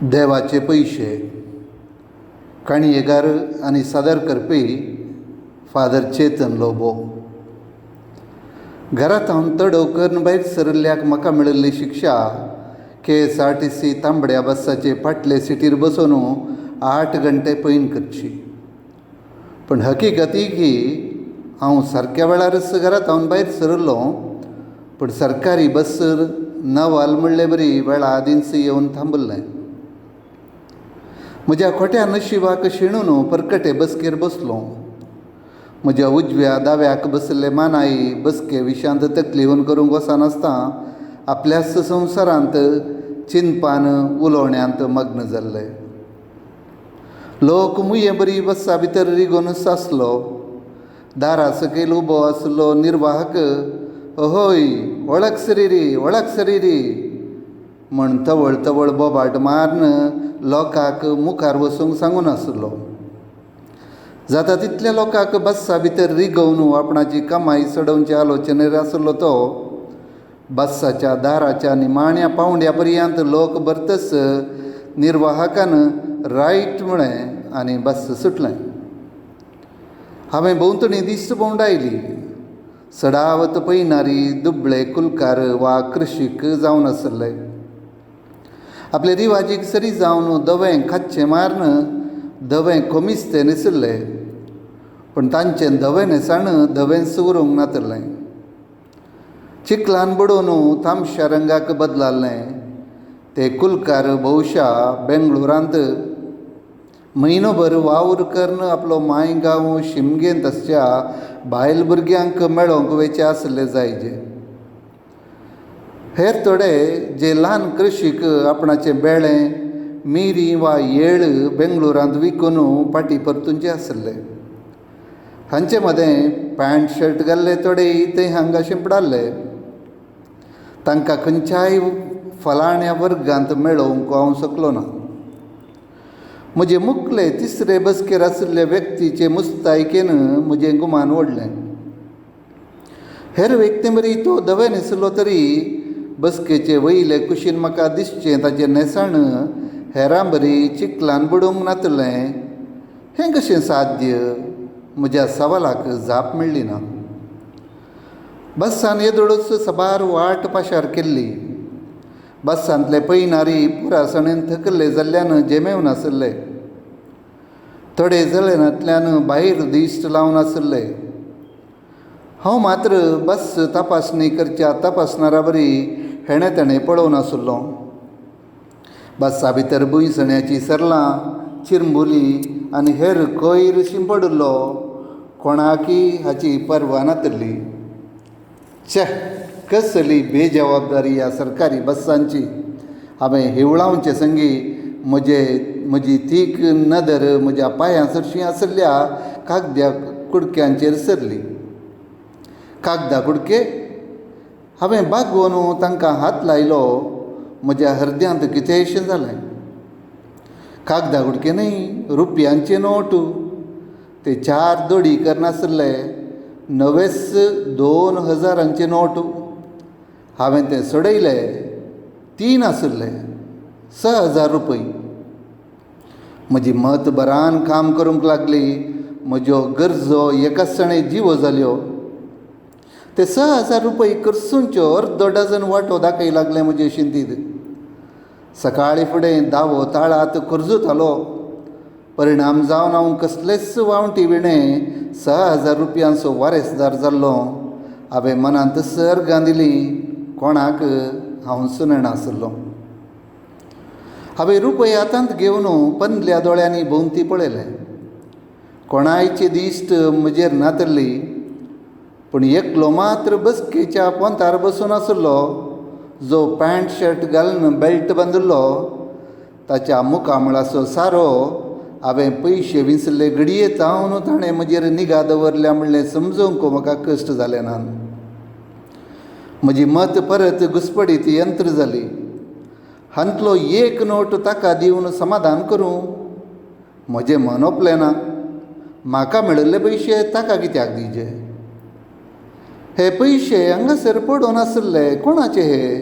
देवाचे पयशे. काणयेगार आनी सादर करपी फादर चेतन लोबो. घरांत हांव तडव करून भायर सरिल्ल्याक म्हाका मेळिल्ली शिक्षा K S R T C तांबड्या बसाचे फाटले सिटीर बसून 8 घंटे पयण करची. पूण हकीकत ही की हांव सारक्या वेळारच घरांत हांव भायर सरिल्लो, पूण सरकारी बस नवाल म्हणले बरी वेळा आदींच येवन थांबिल्लें. म्हज्या खोट्या नशिबाक शिणून परकटे बसकेर बसलो. म्हज्या उजव्या दाव्याक बशिल्ले मानाई बसके विशांत तकली हून करूंक वचनासतना आपल्याच संवसारांत चिंतपान उलोवण्यांत मग्न जाल्ले. लोक मुये बरी बस्सा भितर रिगोवन आसलो. दारा सकयल उबो आसलो निर्वाहक अहोय वळख सरी वळख सरी म्हण तवळ तवळ बोबाट मारून लोकांक मुखार वचूंक सांगून आसलो. जाता तितल्या लोकांक बस्सा भितर रिगोवन आपणाची कमाई चडोवचे आलोचनेर आसलो तो बस्साच्या दाराच्या निमाण्या पावंड्या पर्यंत लोक भरतच निर्वाहकान रायट म्हळें आनी बस सुटलें. हांवें भोंवतणी दिश्ट भोंवडायली. सडावत पयणारी दुबळे कुलकार वा कृशीक जावन आसले. आपले रिवाजीक सरी जावन धवें खातचें मारून धवें खोमीस ते न्हेसिल्ले, पूण तांचें धवें न्हेसण धवेंच उरूंक नातिल्लें. चिखलान बुडोवन तांबश्या रंगाक बदलाल्लें. ते कुलकार बहुशा बेंगळुरांत म्हयनोभर वावर करून आपलो मायगांव शिमगेंत आसच्या बायल भुरग्यांक मेळोवंक वयचे आसले जायजे. हेर थोडे जे ल्हान कृशीक आपणाचे बेळें मिरी वा येळ बेंगळुरांत विकून फाटीं परतुंचे आसले. हांचे मदें पॅण्ट शर्ट घाल्ले थोडे थंय हांगा शिंपडाल्ले. तांकां खंयच्याय फलाण्या वर्गांत मेळोवंक हांव शकलो ना. म्हजे मुखले तिसरे बसकेर आशिल्ले व्यक्तीचे मुस्तायकेन म्हजें गुमान ओडलें. हेर व्यक्ती बरी तो धवें न्हेसिल्लो तरी बसकेचे वयले कुशीन म्हाका दिसचें ताचें न्हेसण हेरां बरी चिखलान बुडोवंक नातिल्लें. हें कशें साध्य? म्हज्या सवालाक जाप मेळ्ळी ना. बसान येदोळूच साबार वाट पाशार केल्ली. बसांतले पयणारी पुरासणेन थकल्ले जाल्ल्यान जेमेवन आशिल्ले. थोडे जळेनांतल्यान भायर दिश्ट लावन आशिल्ले. हांव मात्र बस तपासणी करच्या तपासणारा बरी हेणें तेणें पळोवन आशिल्लो. बसा भितर भुंयसण्याची सरलां चिरमुली आनी हेर कोयर शिंपडिल्लो. कोणाकय हाची पर्वा नातिल्ली. छे, कसली बेजबाबदारी ह्या सरकारी बसांची. हांवें हिवळावचे संगी म्हजी तीख नदर म्हज्या पांयां सरशी आशिल्ल्या कागद्या कुडक्यांचेर सरली. कागदा कुडके हांवें बागोवन तांकां हात लायलो. म्हज्या हृदयांत कितेंशें जालें. कागदा कुडके न्हय, रुपयांचे नोट. ते 4 दोडी करनाशिल्ले नवेच 2000 नोट. हांवें ते सोडयले. 3 आशिल्ले, 6000 रुपये. म्हजी मत बरान काम करूंक लागली. म्हज्यो गरजो एकाच जिवो जाल्यो. ते 6000 रुपये करसूनच्यो अर्दो डझन वांटो दाखय लागले म्हजे शिंतीद. सकाळी फुडें दावो ताळात करजुतालो. परिणाम जावन हांव कसलेच वावटी विणें 6000 रुपयांचो वारेसदार जाल्लो. हांवें मनांत सर्गां दिली. कोणाक हांव सुनें आसलो. हांवें रुपये हातांत घेवन पंदल्या दोळ्यांनी भोंवती पळयलें. कोणायची दिश्ट म्हजेर नातिल्ली, पूण एकलो मात्र बसकेच्या पोंतार बसून आसलो, जो पॅण्ट शर्ट घालून बेल्ट बांदिल्लो. ताच्या मुखामळाचो सारो हांवें पयशे विंचले घडये जावन ताणें म्हजेर निगा दवरल्या म्हणलें समजूंक म्हाका कश्ट जाले ना. म्हजी मत परत घुसपडीत यंत्र जाली. हांतलो एक नोट ताका दिवन समाधान करूं म्हजें मन ओपलें ना. म्हाका मेळिल्ले पयशे ताका कित्याक दिजे? हे पयशे हांगासर पडून आशिल्ले कोणाचे हे?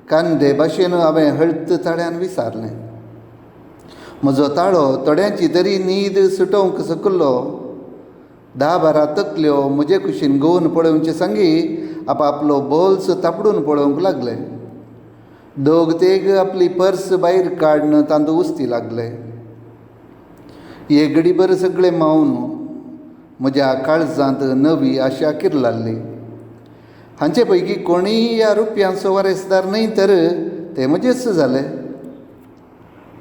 कांदे भाशेन हांवें हळत ताळ्यान विचारलें. म्हजो ताळो थोड्यांची तरी न्हीद सुटोवंक शकलो. 10-12 तकल्यो म्हजे कुशीन गोवन पळोवचे सांगी आपापलो बोल्स थापडून पळोवंक लागले. दोग तेग आपली पर्स भायर काडून तांतूं उस्ती लागले. एक घडीभर सगळें मावन म्हज्या काळजांत नवी आशा किरलाली. हांचे पैकी कोणीय ह्या रुपयांचो वारेसदार न्हय तर ते म्हजेच जाले.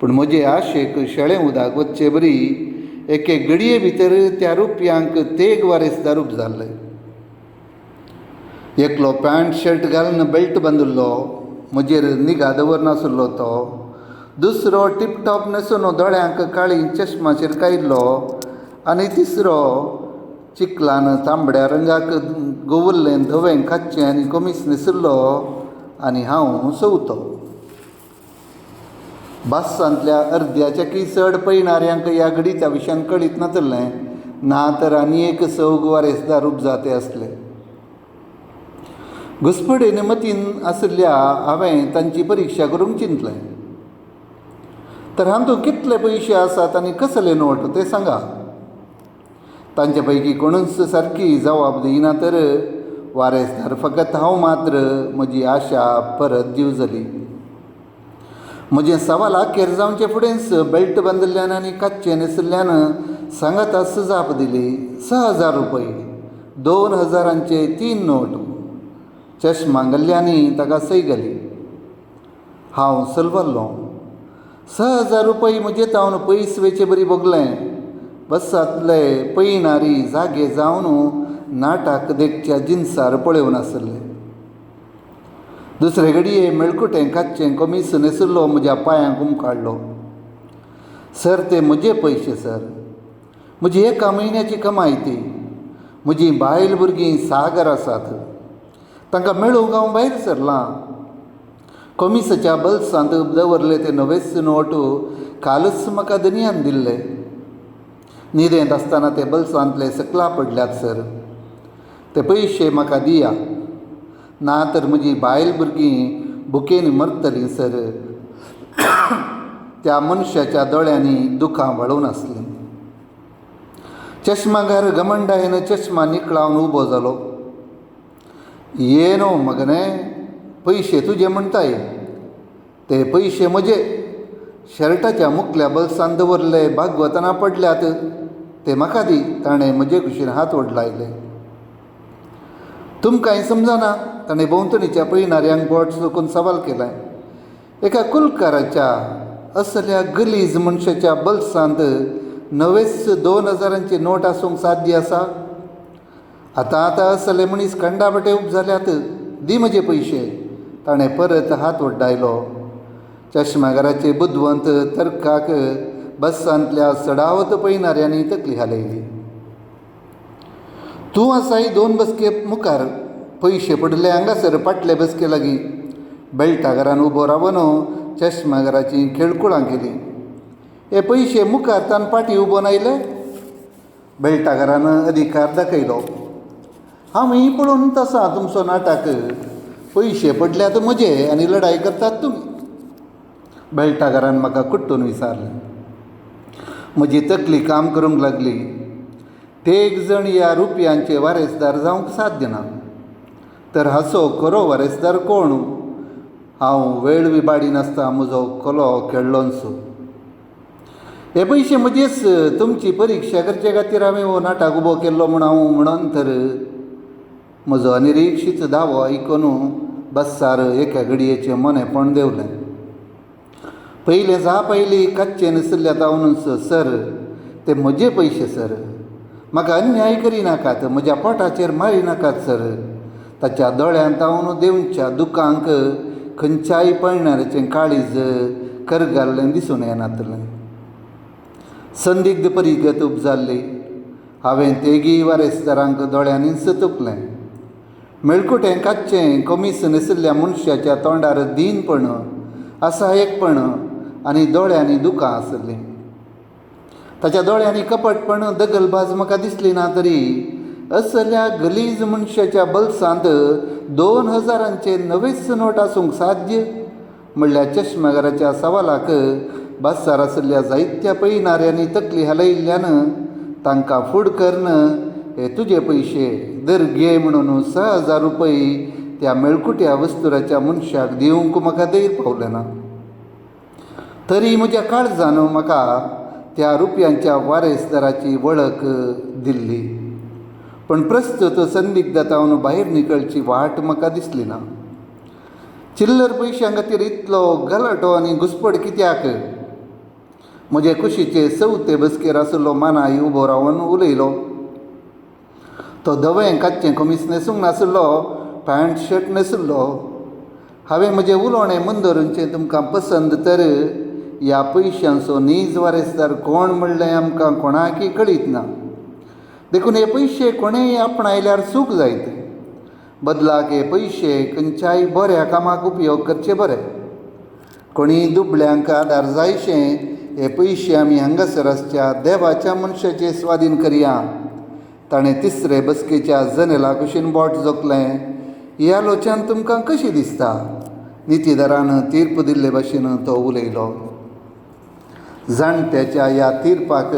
पूण म्हजे आशेक शेळें उदक वचचे बरी एके घडये भितर त्या रुपयांक तेग वारेसदार उब जाल्ले. एकलो पॅण्ट शर्ट घालून बेल्ट बांदिल्लो, म्हजेर निगा दवरनासलो तो. दुसरो टिपटॉप न्हेसून दोळ्यांक काळी चश्मा शिरकायिल्लो आनी तिसरो चिखलान तांबड्या रंगाक गोवुल्लें धवें काचें आनी कमीस न्हेशिल्लो आनी हांव चवथो. बस्सांतल्या अर्द्याच्याकी चड पयणाऱ्यांक ह्या घडीच्या विशयान कळीत नासलें, ना तर आनी एक चौग वारेसदार उपजाते आसले. घुसपडेन मतीन आशिल्ल्या हांवें तांची परिक्षा करूंक चिंतलें. तर हातूंत कितले पयशे आसात आनी कसले नोट ते सांगा. तांचे पैकी कोणूच सारकी जबाब दिना तर वारेसदार फकत हांव मात्र म्हजी आशा परत जीव जाली. म्हजें सवाल अखेर जावचे फुडेंच बेल्ट बांदिल्ल्यान आनी काच्चें न्हेशिल्ल्यान सांगाताच जाप दिली, 6000 रुपये, 2000 3 नोट. चश्मा घाल्ल्यांनी ताका सय घाली. हांव सलवल्लों. 6000 रुपये म्हजे तावन पयस वेचे बरी भोगलें. बस्सांतले पयणारी जागे जावन नाटक देखच्या जिनसार पळोवन आसले. दुसरे घडये मेळकुटें काच्चें कमीस न्हेशिल्लो म्हज्या पांयांक उमकाडलो. सर, ते म्हजे पयशे सर, म्हजी एका म्हयन्याची कमाय ती. म्हजी बायल भुरगीं सागर आसात, तांकां मेळूंक हांव भायर सरलां. कमिसाच्या बल्सांत दवरले ते नवेच नोट कालच म्हाका धनयान दिल्ले. न्हिदेंत आसतना ते बल्सांतले सकला पडल्यात सर, ते पयशे म्हाका दिया, ना तर म्हजी बायल भुरगीं भुकेन मरतलीं सर. त्या मनशाच्या दोळ्यांनी दुखां व्हाळून आसलीं. चश्मागार घमंडायेन चश्मा निकळावन उबो जालो. ये न्हू मगने, पयशे तुजे म्हणटाय, ते पयशे म्हजे. शर्टाच्या मुखल्या बल्सान दवरले भागवतना पडल्यात, ते म्हाका दी. ताणें म्हजे कुशीन हात ओडलायले. तुमकांय समजना, ताणें भोंवतणीच्या पयणाऱ्यांक बोट चुकून सवाल केलें. एका कुलकाराच्या असल्या गलीज मनशाच्या बल्सांत नवेच 2000 नोट आसूंक साध्य आसा? आतां आतां असले मनीस खंडाबटे उब जाल्यात. दी म्हजे पयशे. ताणें परत हात ओड्डायलो. चश्माघराचे बुदवंत तर्काक बस्सांतल्या चडावत पयणाऱ्यांनी तकली हालयली. तूं आसाय 2 बसके मुखार, पयशे पडले हांगासर फाटले बसके लागीं. बेल्टाघरान उबो रावन चश्माघराचीं खेळकुळां केलीं. हे पयशे मुखार तान फाटीं उबो आयले. बेल्टाघरान अधिकार दाखयलो. हांव पळोवन आसा तुमचो नाटक. पयशे पडल्यात म्हजे आनी लढाई करतात तुमी. बेल्टाघरान म्हाका कुट्टून विचारलें. म्हजी तकली काम करूंक लागली. ते एक जण ह्या रुपयांचे वारेसदार जावंक साध्य ना, तर हाचो खरो वारेसदार कोण? हांव वेळ विबाडी नासता म्हजो कोलो खेळ्ळोनसो. हे पयशे म्हजेच, तुमची परिक्षा करचे खातीर हांवें हो नाटक उबो केल्लो म्हूण हांव म्हणून तर म्हजो अनिरिक्षीत दावो आयकून बस्सार एका घडयेचें मोनेपण देंवलें. पयलें जाप आयली कच्चें न्हेशिल्ल्या तावनूच, सर ते म्हजे पयशे सर, म्हाका अन्याय करिनाकात, म्हज्या पोटाचेर मारिनाकात सर. ताच्या दोळ्यांत तावन देंवच्या दुकांक खंयच्याय पळणाऱ्याचें काळीज करगाल्लें दिसून येनातलें. संदिग्ध परिगत उपजाल्ली. हांवें तेगी वारेसदारांक दोळ्यांनीच तुकलें. मेळकुटें काच्चें कमीस न्हेशिल्ल्या मनशाच्या तोंडार दीनपण, असहायकपण आनी दोळ्यांनी दुकां आसलीं. ताच्या दोळ्यांनी कपटपण, दगलबाज म्हाका दिसली ना तरी असल्या गलीज मनशाच्या बल्सांत 2000 नवेच नोट आसूंक साध्य म्हणल्यार चश्माघराच्या सवालाक बासार आशिल्ल्या जायत्या पयणाऱ्यांनी तकली हालयिल्ल्यान तांकां फूड करून हे तुजे पयशे दर घे म्हणून 6000 रुपये त्या मेळकुट्या वस्तुराच्या मनशाक दिवंक म्हाका धैर्य पावलें ना. तरी म्हज्या काळजान म्हाका त्या रुपयांच्या वारेसदाराची वळख दिल्ली, पूण प्रस्तुत संदिग्धतावन भायर निकळची वाट म्हाका दिसली ना. चिल्लर पयशां खातीर इतलो गलाटो आनी घुसपड कित्याक? म्हजे कुशीचे चवथे बसकेर आशिल्लो मानाय उबो रावन उलयलो. तो धवें काचचें कमीस न्हेसूंक नाशिल्लो, पॅण्ट शर्ट न्हेशिल्लो. हांवें म्हजें उलोवणें मुंदरूचें तुमकां पसंद तर ह्या पयशांचो नीज वारेसदार कोण म्हणलें आमकां कोणाकय कळीत ना. देखून हे पयशे कोणेय आपणायल्यार चूक जायत. बदलाक हे पयशे खंयच्याय बऱ्या कामाक उपयोग करचे बरे. कोणीय दुबळ्यांक आदार जायशें हे पयशे आमी हांगासर आसच्या देवाच्या मनशाचे स्वादीन करया. ताणें तिसरे बसकेच्या जनेला कुशीन बोट जोखलें. ही आलोचन तुमकां कशी दिसता? नितीदारान तीर्प दिल्ले भाशेन तो उलयलो. जाणट्याच्या ह्या तिर्पाक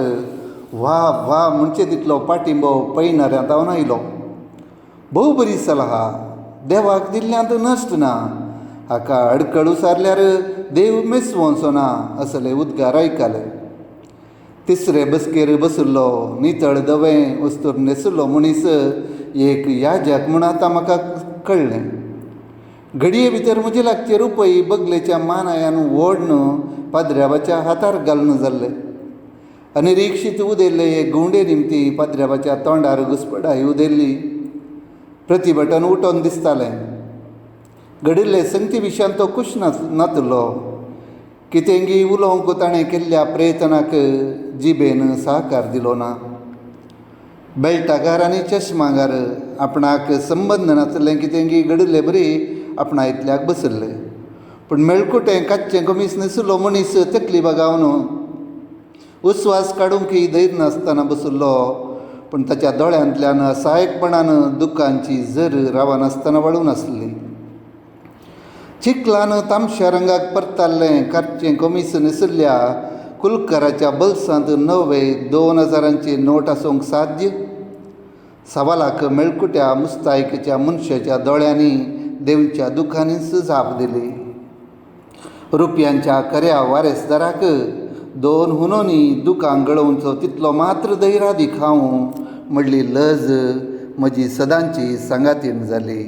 वा वा म्हणचे तितलो पाटिंबो पयणाऱ्यां धांवन आयलो. भोव बरी सलाहा, देवाक दिल्ल्यांत नश्ट ना, हाका अडकळ उसारल्यार देव मेसवचो ना असले उद्गार आयकले. तिसरे बसकेर बशिल्लो नितळ धवें वस्तूर न्हेशिल्लो मनीस एक याजक म्हूण आतां म्हाका कळ्ळें. घडये भितर म्हजे लागचे रुपय बगलेच्या मानायान ओडन पाद्र्याबाच्या हातार घालून जाल्ले. अनिरिक्षीत उदेल्ले एक घुंवडे निमती पाद्र्याबाच्या तोंडार घुसपडाय उदेल्ली. प्रतिभटन उठोन दिसतालें. घडिल्ले संगती विशयान तो खूश नातलो. कितेंगी उलोवंक ताणें केल्ल्या प्रयत्नाक जिबेन साकार दिलो ना. बेल्टागार आनी चश्मागार आपणाक संबंद नासलें कितेंगी घडिल्ले बरी आपणा इतल्याक बशिल्ले. पूण मेळकुटें काचचें कमीस न्हेशिल्लो मनीस तकली बागावन उस्वास काडूंकय धैर्य नासतना बशिल्लो. पूण ताच्या दोळ्यांतल्यान असहायकपणान दुकांची झर रावनासतना वळून आसली. चिखलान तामश्या रंगाक परताल्लें काचचें कमीस न्हेशिल्ल्या कुलकराच्या बल्सांत नवे 2000 नोट आसूंक साध्य? सवालाक मेळकुट्या मुस्तायकेच्या मनशाच्या दोळ्यांनी देवच्या दुखांनीच जाप दिली. रुपयांच्या खऱ्या वारेसदाराक दोन हुनोनी दुकां गळोवचो तितलो मात्र धैर्या दिखावं म्हणली लज म्हजी सदांची सांगातीण जाली.